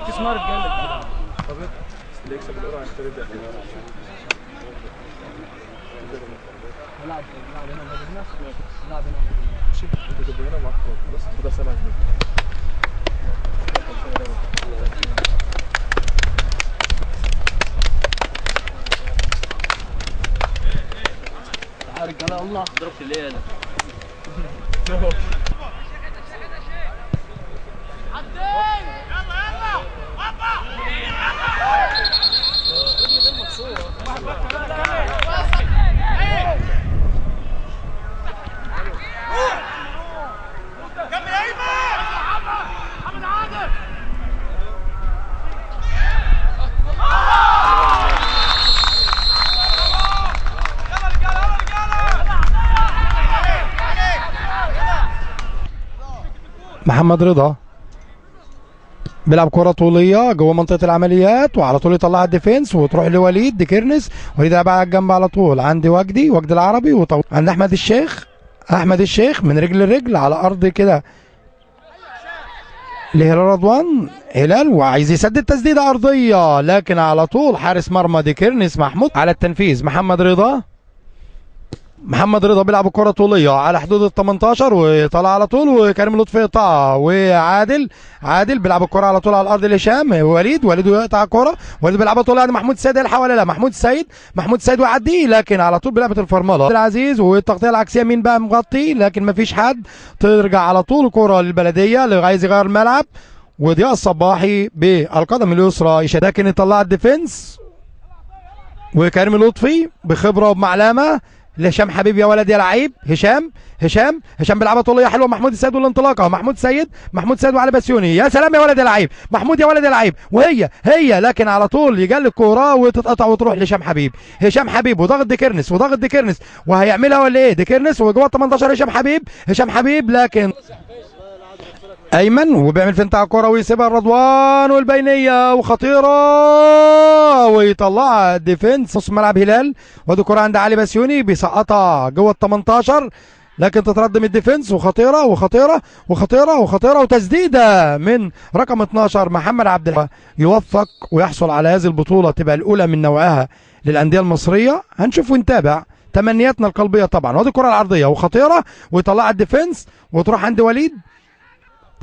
تسمار الجنب. اللي يكسب القرعة يشتري ده. نلعب هنا هنا، نلعب هنا. ماشي، انت تبقى هنا معاك كورة خلاص، خدها 7 جنيه. تعال رجاله الله ضربت الليل انا. محمد رضا بيلعب كرة طولية جوه منطقة العمليات، وعلى طول يطلعها ال defense وتروح لوليد ديكيرنس. وليد يلعبها على الجنب على طول عند وجدي، وجدي العربي، وطول عند احمد الشيخ. احمد الشيخ من رجل لرجل على ارض كده لهلال رضوان. هلال وعايز يسدد تسديدة ارضية، لكن على طول حارس مرمى ديكيرنس محمود على التنفيذ. محمد رضا، محمد رضا بيلعب الكرة طولية على حدود ال 18 وطلع على طول، وكريم لطفي يقطعها، وعادل، عادل بيلعب الكرة على طول على الأرض لهشام. وليد، وليد يقطع الكرة، وليد بيلعبها طول عند محمود السيد، يلحق ولا لا؟ محمود السيد، محمود السيد ويعديه، لكن على طول بلعبة الفرملة العزيز والتغطية العكسية. مين بقى مغطي؟ لكن مفيش حد. ترجع على طول الكرة للبلدية اللي عايز يغير الملعب، وضياء الصباحي بالقدم اليسرى، لكن يطلع ال defense، وكريم لطفي بخبرة وبمعلمة لهشام حبيب. يا ولد يا لعيب، هشام، هشام، هشام بيلعبها طوليه حلوة، محمود السيد والانطلاقه، محمود سيد، محمود سيد وعلي بسيوني. يا سلام يا ولد يا لعيب، محمود يا ولد يا لعيب، وهي هي، لكن على طول يجلي الكورة وتتقطع وتروح لهشام حبيب. هشام حبيب وضغط ديكيرنس، وضغط ديكيرنس، وهيعملها ولا ايه؟ ديكيرنس وجوه 18 هشام حبيب، هشام حبيب، لكن ايمن وبيعمل feint على الكورة ويسيبها لرضوان، والبينيه وخطيرة ويطلعها defense نص ملعب هلال. وادي الكورة عند علي بسيوني بيسقطها جوه ال 18، لكن تترد من ال defense، وخطيرة وخطيرة وخطيرة وخطيرة، وتسديده من رقم 12 محمد عبد الحق. يوفق ويحصل على هذه البطولة، تبقى الاولى من نوعها للاندية المصرية. هنشوف ونتابع، تمنياتنا القلبية طبعا. وادي الكره العرضية وخطيرة ويطلعها ال defense وتروح عند وليد،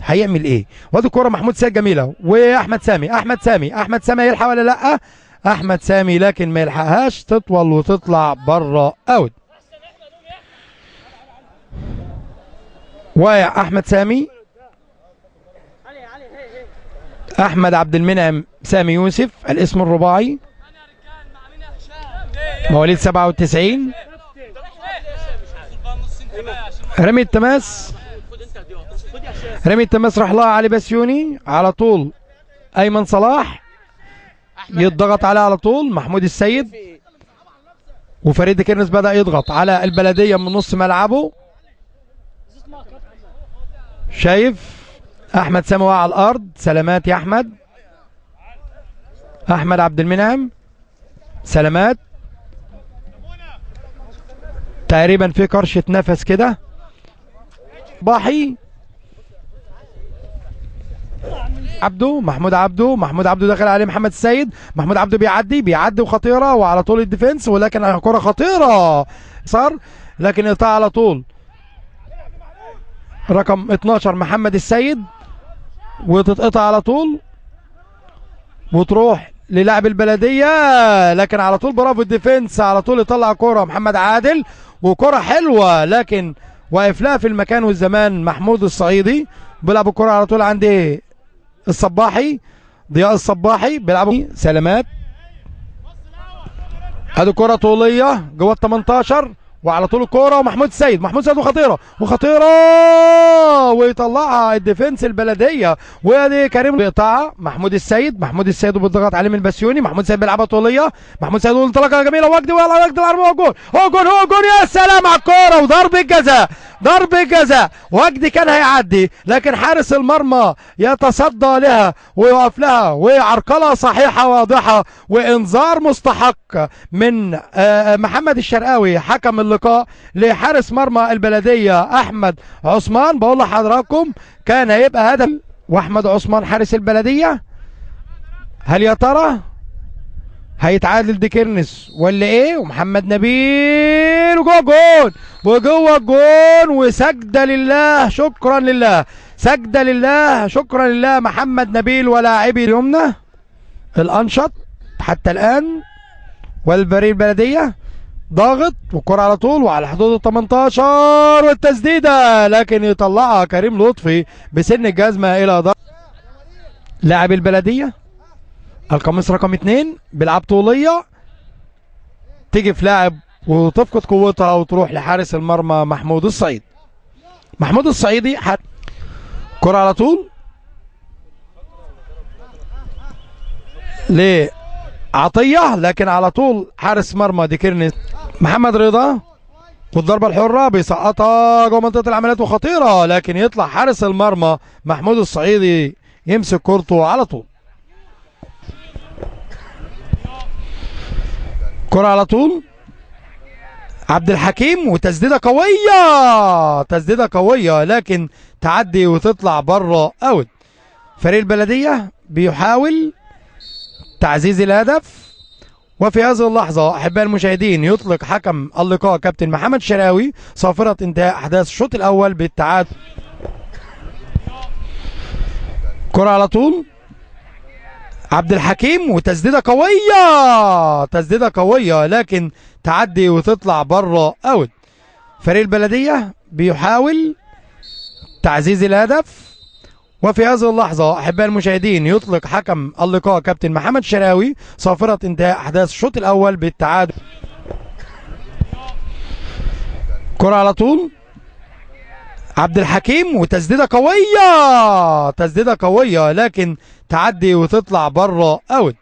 هيعمل ايه؟ وادي الكورة محمود سيد جميلة، واحمد سامي، احمد سامي، احمد سامي يلحق ولا لا؟ احمد سامي لكن ما يلحقهاش، تطول وتطلع بره out. واقع احمد سامي، احمد عبد المنعم سامي يوسف الاسم الرباعي، مواليد 97. رمي التماس، رمي التماس راح لها علي بسيوني على طول. ايمن صلاح يتضغط عليه على طول، محمود السيد وفريد كيرنس بدأ يضغط على البلدية من نص ملعبه. شايف احمد سامي واقع على الارض، سلامات يا احمد. احمد عبد المنعم سلامات، تقريبا في كرشة نفس كده. باحي عبده، محمود عبده، محمود عبده داخل عليه محمد السيد، محمود عبده بيعدي، بيعدي وخطيرة، وعلى طول ال defense، ولكن كره خطيرة صار، لكن يقطع على طول رقم 12 محمد السيد، وتتقطع على طول وتروح للاعب البلدية، لكن على طول برافو ال defense، على طول يطلع كره محمد عادل، وكره حلوة لكن واقف لها في المكان والزمان محمود الصعيدي. بيلعب الكره على طول عند الصباحي، ضياء الصباحي بيلعبوا سلامات. ادي كره طوليه جوه ال 18، وعلى طول الكورة ومحمود السيد، محمود السيد وخطيرة وخطيرة، ويطلعها ال defense البلدية، وادي كريم بيقطعها محمود السيد، محمود السيد وبيضغط عليه من بسيوني، محمود السيد بيلعبها طوليه، محمود السيد وانطلاقه جميلة، وجدي، ويلا وجدي العربي، هو جول، هو جول، هو جول، يا سلام على الكورة، وضربه جزاء، ضربة جزاء، وجدي كان هيعدي لكن حارس المرمى يتصدى لها ويقف لها، وعرقلة صحيحة واضحة وإنذار مستحق من محمد الشرقاوي حكم اللقاء لحارس مرمى البلدية أحمد عثمان. بقول لحضراتكم كان هيبقى هدف، وأحمد عثمان حارس البلدية. هل يا ترى هيتعادل ديكيرنس ولا ايه؟ ومحمد نبيل وجوه جون، وجوه الجون، وسجده لله شكرا لله، سجدة لله شكرا لله محمد نبيل ولاعبي اليمنى الانشط حتى الان. والفريق البلدية ضاغط والكره على طول وعلى حدود ال 18 والتسديده، لكن يطلعها كريم لطفي بسن الجزمة الى ضرب لاعب البلدية. القميص رقم 2 بيلعب طوليه، تيجي في لاعب وتفقد قوتها وتروح لحارس المرمى محمود الصعيد. محمود الصعيدي كرة على طول لعطية، لكن على طول حارس مرمى ديكيرنس محمد رضا. والضربة الحرة بيسقطها جوه منطقة العمليات وخطيرة، لكن يطلع حارس المرمى محمود الصعيدي يمسك كورته على طول. كرة على طول عبد الحكيم وتسديدة قوية، تسديدة قوية لكن تعدي وتطلع بره out. فريق البلدية بيحاول تعزيز الهدف، وفي هذه اللحظة أحباء المشاهدين يطلق حكم اللقاء كابتن محمد شراوي صافرة انتهاء أحداث الشوط الأول بالتعادل. كرة على طول عبد الحكيم وتسديدة قوية، تسديدة قوية لكن تعدي وتطلع بره out. فريق البلدية بيحاول تعزيز الهدف، وفي هذه اللحظة أحباء المشاهدين يطلق حكم اللقاء كابتن محمد شراوي صافرة انتهاء أحداث الشوط الأول بالتعادل. كرة على طول عبد الحكيم وتسديدة قوية، تسديدة قوية لكن تعدي وتطلع بره out.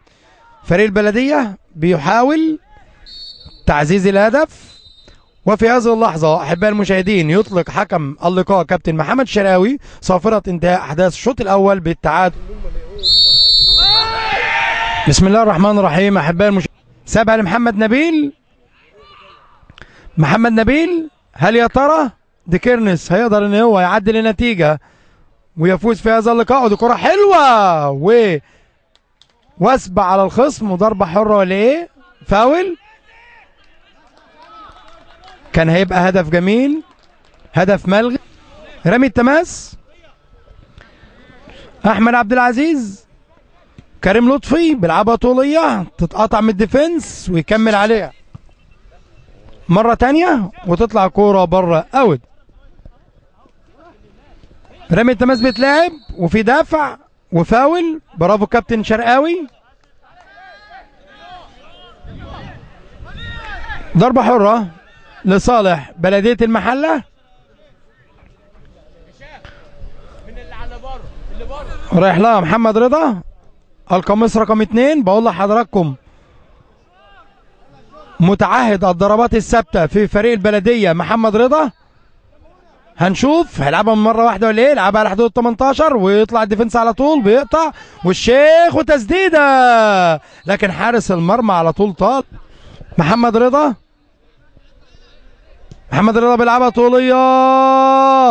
فريق البلدية بيحاول تعزيز الهدف، وفي هذه اللحظة أحباء المشاهدين يطلق حكم اللقاء كابتن محمد شراوي صافرة انتهاء أحداث الشوط الأول بالتعادل. بسم الله الرحمن الرحيم أحباء المشاهدين، سابها لمحمد نبيل. محمد نبيل هل يا ترى ديكيرنس هيقدر ان هو يعدل النتيجة ويفوز في هذا اللقاء؟ ودي كرة حلوة ووثبة على الخصم وضربة حرة ولا ايه؟ فاول. كان هيبقى هدف جميل، هدف ملغي. رمي التماس احمد عبد العزيز، كريم لطفي بيلعبها طولية تتقطع من ال defense ويكمل عليها مرة تانية وتطلع كورة بره out. رمي التماس بيتلعب وفي دافع وفاول، برافو كابتن شرقاوي. ضربة حرة لصالح بلدية المحلة. رايح لها محمد رضا القميص رقم 2. بقول لحضراتكم متعهد الضربات الثابتة في فريق البلدية محمد رضا. هنشوف هيلعبها من مرة واحدة ولا ايه؟ لعبها على حدود 18 ويطلع ال defense على طول، بيقطع والشيخ وتسديده، لكن حارس المرمى على طول طال. محمد رضا، محمد رضا بيلعبها طوليه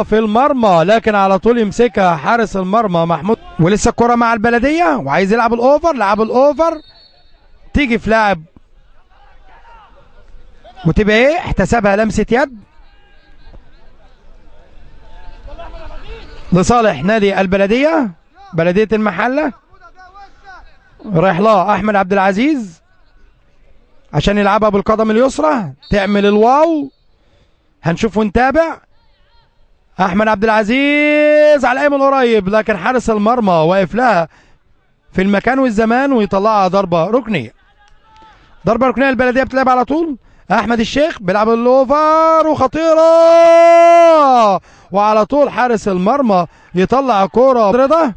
في المرمى، لكن على طول يمسكها حارس المرمى محمود. ولسه الكره مع البلدية وعايز يلعب ال over، لعب ال over تيجي في لاعب وتبقى ايه؟ احتسبها لمسه يد لصالح نادي البلدية، بلديه المحلة. رايح لها احمد عبد العزيز عشان يلعبها بالقدم اليسرى، تعمل الواو. هنشوف ونتابع. احمد عبد العزيز على الايمن قريب، لكن حارس المرمى واقف لها في المكان والزمان ويطلعها ضربه ركنيه. ضربه ركنيه البلدية بتلعب على طول. احمد الشيخ بيلعب الاوفر وخطيرة، وعلى طول حارس المرمى يطلع كورة رضا.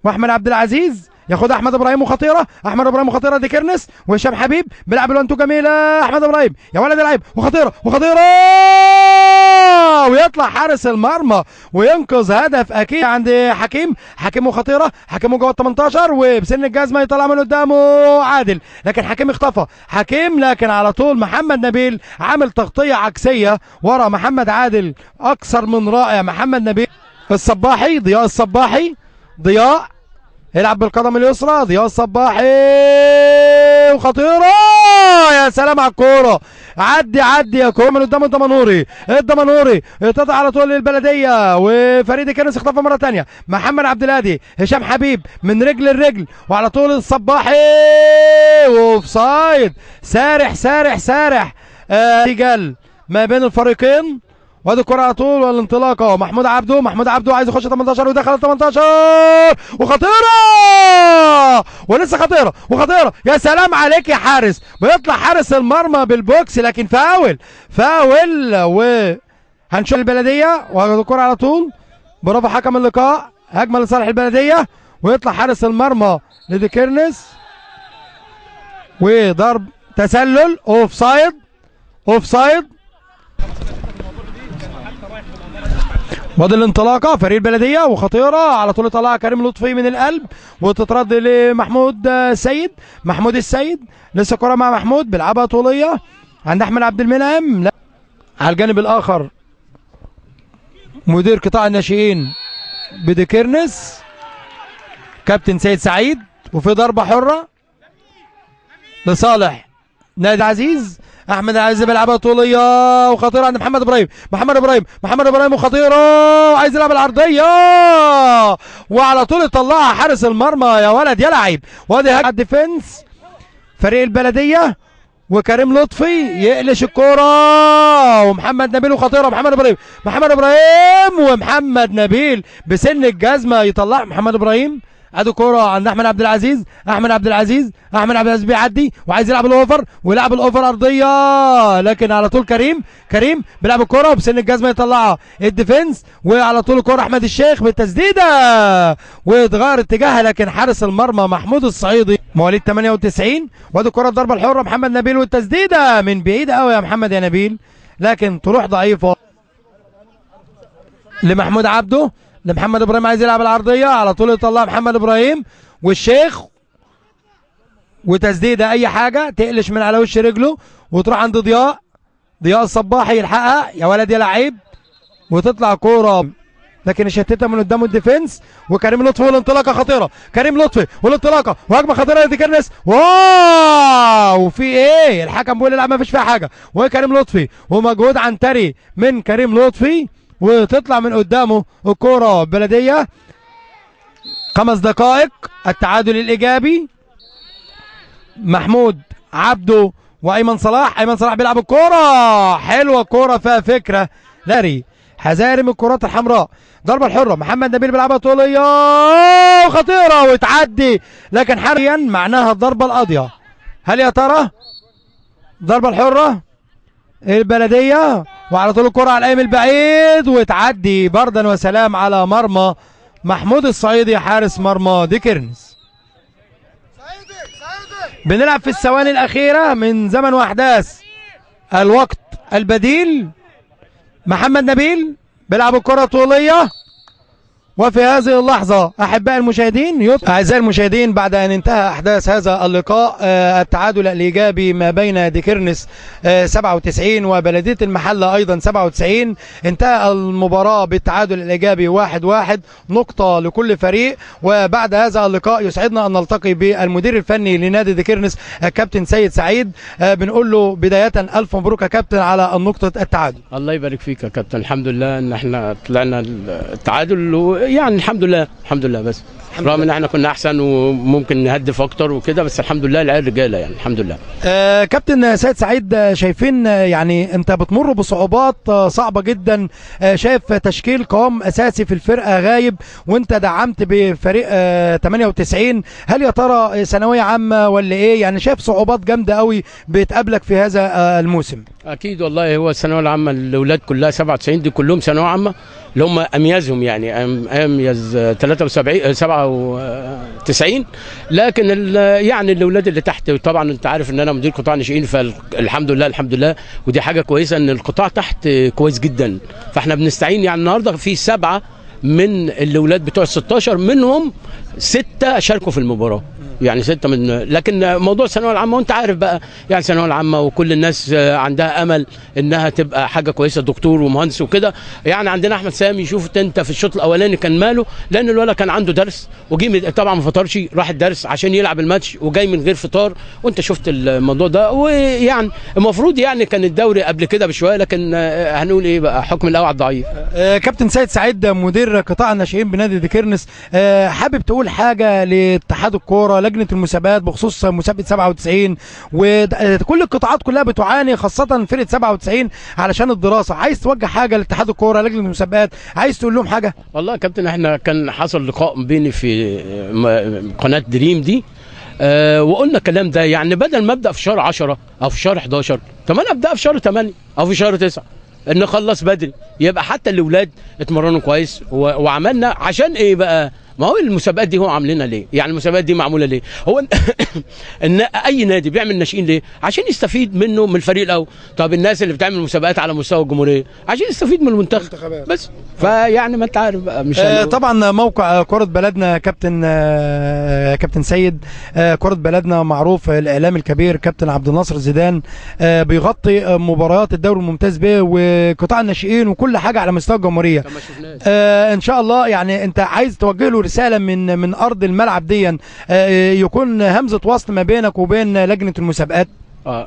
واحمد عبد العزيز ياخد احمد ابراهيم وخطيرة، احمد ابراهيم وخطيرة ديكيرنس وهشام حبيب بيلعب ال one two جميلة. احمد ابراهيم يا ولد العيب وخطيرة وخطيرة، ويطلع ويطلع حارس المرمى وينقذ هدف اكيد عند حكيم. حكيم وخطيرة، حكيم جوه ال 18 وبسن الجزمة يطلع من قدامه عادل، لكن حكيم اختفى حكيم، لكن على طول محمد نبيل عامل تغطيه عكسية ورا محمد عادل، اكثر من رائع محمد نبيل. الصباحي، ضياء الصباحي، ضياء يلعب بالقدم اليسرى، ضياء الصباحي وخطيرة، يا سلام على الكورة، عدي عدي يا كورة من قدام الدمنهوري، الدمنهوري اتقطع على طول للبلديه، وفريد كنس اختفى مرة ثانية، محمد عبد الهادي، هشام حبيب من رجل لرجل، وعلى طول الصباحي و offside، سارح سارح سارح، رجال ما بين الفريقين. وادي الكرة على طول والانطلاقه محمود عبده، محمود عبده عايز يخش 18 ودخل 18 وخطيرة، ولسه خطيرة وخطيرة، يا سلام عليك يا حارس، بيطلع حارس المرمى بالبوكس لكن فاول فاول، وهنشوف البلدية. وادي الكرة على طول، برافو حكم اللقاء، هجمة لصالح البلدية، ويطلع حارس المرمى لديكيرنس، وضرب تسلل offside offside. وادي الانطلاقة فريق البلدية وخطيرة على طول، طلعها كريم لطفي من القلب وتترد لمحمود سيد، محمود السيد لسه كره مع محمود، بيلعبها طوليه عند احمد عبد المنعم. على الجانب الاخر مدير قطاع الناشئين بديكيرنس كابتن سيد سعيد، وفي ضربه حره لصالح نادي عزيز. احمد العزيز بيلعبها طوليه وخطيرة عند محمد ابراهيم، محمد ابراهيم، محمد ابراهيم وخطيرة، وعايز يلعب العرضية وعلى طول يطلعها حارس المرمى، يا ولد يا لعيب. وادي هجمة ال defense فريق البلدية، وكريم لطفي يقلش الكورة، ومحمد نبيل وخطيرة، محمد ابراهيم، محمد ابراهيم ومحمد نبيل بسن الجزمة يطلع محمد ابراهيم. ادي كورة عند احمد عبد العزيز، احمد عبد العزيز، احمد عبد العزيز بيعدي وعايز يلعب ال over، ويلعب ال over ارضية، لكن على طول كريم، كريم بيلعب الكورة وبسن الجزمة يطلعها ال defense، وعلى طول الكورة احمد الشيخ بالتسديده وتغير اتجاهها، لكن حارس المرمى محمود الصعيدي مواليد 98. وادي الكورة الضربة الحرة محمد نبيل والتسديده من بعيد قوي يا محمد يا نبيل، لكن تروح ضعيفة لمحمود عبده، لمحمد ابراهيم عايز يلعب العرضية على طول يطلع محمد ابراهيم والشيخ، وتسديده اي حاجة تقلش من على وش رجله وتروح عند ضياء، ضياء الصباحي يلحقها يا ولد يا لعيب، وتطلع كورة لكن شتتها من قدامه ال defense. وكريم لطفي والانطلاقه خطيرة، كريم لطفي والانطلاقه وهجمه خطيرة لديكيرنس، wow في ايه؟ الحكم بيقول لا ما فيش فيها حاجة. وكريم لطفي ومجهود عنتري من كريم لطفي، وتطلع من قدامه الكرة بلدية. 5 دقائق التعادل الإيجابي، محمود عبده وأيمن صلاح، أيمن صلاح بيلعب الكرة حلوة، الكرة فيها فكرة لاري، حذاري من الكرات الحمراء. ضربة الحرة محمد نبيل بيلعبها طولية وخطيرة وتعدي، لكن حاليا معناها الضربة القاضية. هل يا ترى ضربة الحرة البلدية؟ وعلى طول الكرة على القايم البعيد وتعدي بردا وسلام على مرمى محمود الصعيدي حارس مرمى ديكيرنس. بنلعب في الثواني الأخيرة من زمن وأحداث الوقت البديل. محمد نبيل بيلعب الكرة طولية، وفي هذه اللحظة أحباء المشاهدين أعزائي المشاهدين، بعد أن انتهى أحداث هذا اللقاء التعادل الإيجابي ما بين ديكيرنس 97 وبلدية المحلة أيضا 97، انتهى المباراة بالتعادل الإيجابي 1-1، نقطة لكل فريق. وبعد هذا اللقاء يسعدنا أن نلتقي بالمدير الفني لنادي ديكيرنس الكابتن سيد سعيد. بنقول له بداية ألف مبروك يا كابتن على النقطة التعادل. الله يبارك فيك يا كابتن، الحمد لله إن احنا طلعنا التعادل، يعني الحمد لله، الحمد لله، بس رغم ان احنا كنا احسن وممكن نهدف اكتر وكده، بس الحمد لله العيال رجاله يعني الحمد لله. كابتن سيد سعيد، شايفين يعني انت بتمر بصعوبات صعبة جدا، شايف تشكيل قوام اساسي في الفرقة غايب، وانت دعمت بفريق 98، هل يا ترى ثانوية عامة ولا ايه؟ يعني شايف صعوبات جامدة قوي بتقابلك في هذا الموسم. اكيد والله، هو الثانوية العامة الاولاد كلها 97 دي كلهم ثانوية عامة، اللي هم اميزهم يعني اميز 73 97، لكن يعني الاولاد اللي تحت طبعا انت عارف ان انا مدير قطاع ناشئين، فالحمد لله الحمد لله، ودي حاجة كويسة ان القطاع تحت كويس جدا، فاحنا بنستعين. يعني النهارده في 7 من الاولاد بتوع 16، منهم 6 شاركوا في المباراة، يعني 6 من. لكن موضوع الثانوية العامة وانت عارف بقى، يعني الثانوية العامة وكل الناس عندها امل انها تبقى حاجة كويسة، دكتور ومهندس وكده. يعني عندنا احمد سامي، شوفت انت في الشوط الاولاني كان ماله، لان الولد كان عنده درس وجي طبعا ما فطرش، راح الدرس عشان يلعب الماتش وجاي من غير فطار، وانت شفت الموضوع ده. ويعني المفروض يعني كان الدوري قبل كده بشوية، لكن هنقول ايه بقى، حكم الاول على الضعيف. كابتن سيد سعيد مدير قطاع الناشئين بنادي دكرنس، حابب تقول حاجة لاتحاد الكورة، لجنة المسابقات بخصوص مسابقة 97، وكل القطاعات كلها بتعاني خاصة فرقه 97 علشان الدراسة، عايز توجه حاجة لاتحاد الكورة، لجنة المسابقات، عايز تقول لهم حاجة؟ والله يا كابتن احنا كان حصل لقاء بيني في قناة دريم دي، وقلنا الكلام ده، يعني بدل ما ابدا في شهر 10 او في شهر 11، طب انا ابدا في شهر 8 او في شهر 9، نخلص بدري، يبقى حتى الاولاد اتمرنوا كويس. وعملنا عشان ايه بقى؟ ما هو المسابقات دي هو عاملينها ليه؟ يعني المسابقات دي معمولة ليه؟ هو ان اي نادي بيعمل ناشئين ليه؟ عشان يستفيد منه من الفريق الاول. طب الناس اللي بتعمل مسابقات على مستوى الجمهورية عشان يستفيد من المنتخب بس. فيعني ما انت عارف بقى، مش طبعا موقع كرة بلدنا كابتن سيد، كرة بلدنا معروف الاعلام الكبير كابتن عبد الناصر زيدان، بيغطي مباريات الدوري الممتاز به وقطاع الناشئين وكل حاجة على مستوى الجمهورية. ان شاء الله يعني انت عايز توجه له رسالة من ارض الملعب دي، يكون همزه وصل ما بينك وبين لجنة المسابقات؟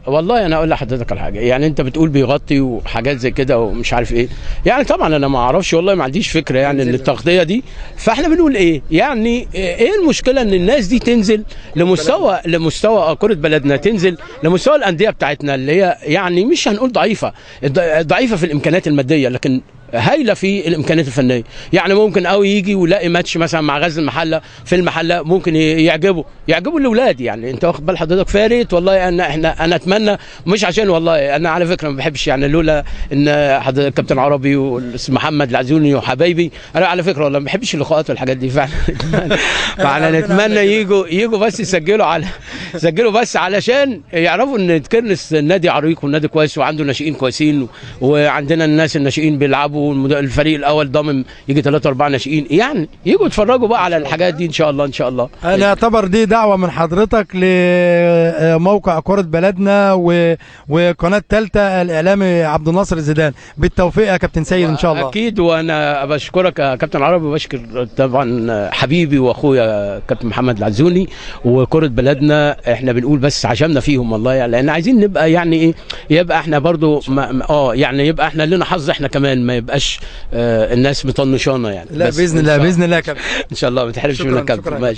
والله انا اقول لحضرتك على حاجة، يعني انت بتقول بيغطي وحاجات زي كده ومش عارف ايه، يعني طبعا انا ما اعرفش والله، ما عنديش فكرة يعني ان التغطية دي. فاحنا بنقول ايه يعني، ايه المشكلة ان الناس دي تنزل لمستوى كره بلدنا، تنزل لمستوى الاندية بتاعتنا اللي هي يعني مش هنقول ضعيفة، ضعيفة في الامكانيات المادية لكن هايلة في الامكانيات الفنية. يعني ممكن قوي يجي ويلاقي ماتش مثلا مع غزل المحلة في المحلة، ممكن يعجبه الاولاد، يعني انت واخد بال حضرتك. فيا ريت والله ان احنا، انا اتمنى، مش عشان والله انا على فكرة ما بحبش يعني، لولا ان حضرتك كابتن عربي والاستاذ محمد العزوني وحبايبي، انا على فكرة والله ما بحبش اللقاءات والحاجات دي فعلا. فانا نتمنى يجوا بس يسجلوا بس علشان يعرفوا ان دكرنس نادي عريق ونادي كويس وعنده ناشئين كويسين، وعندنا الناس الناشئين بيلعبوا، والفريق الاول ضامن يجي 3 4 ناشئين، يعني يجوا يتفرجوا بقى على الحاجات دي ان شاء الله. ان شاء الله انا اعتبر دي دعوه من حضرتك لموقع كرة بلدنا وقناة ثالثة الاعلامي عبد الناصر زيدان. بالتوفيق يا كابتن سيد ان شاء الله. اكيد، وانا بشكرك يا كابتن عربي، وبشكر طبعا حبيبي واخويا كابتن محمد العزوني وكرة بلدنا. احنا بنقول بس عشمنا فيهم والله، يعني لان عايزين نبقى يعني ايه، يبقى احنا برضو يعني يبقى احنا لنا حظ احنا كمان، ما يبقاش الناس مطنشانا يعني. لا باذن الله، باذن الله يا كابتن ان شاء الله ما تحرمش منك كابتن.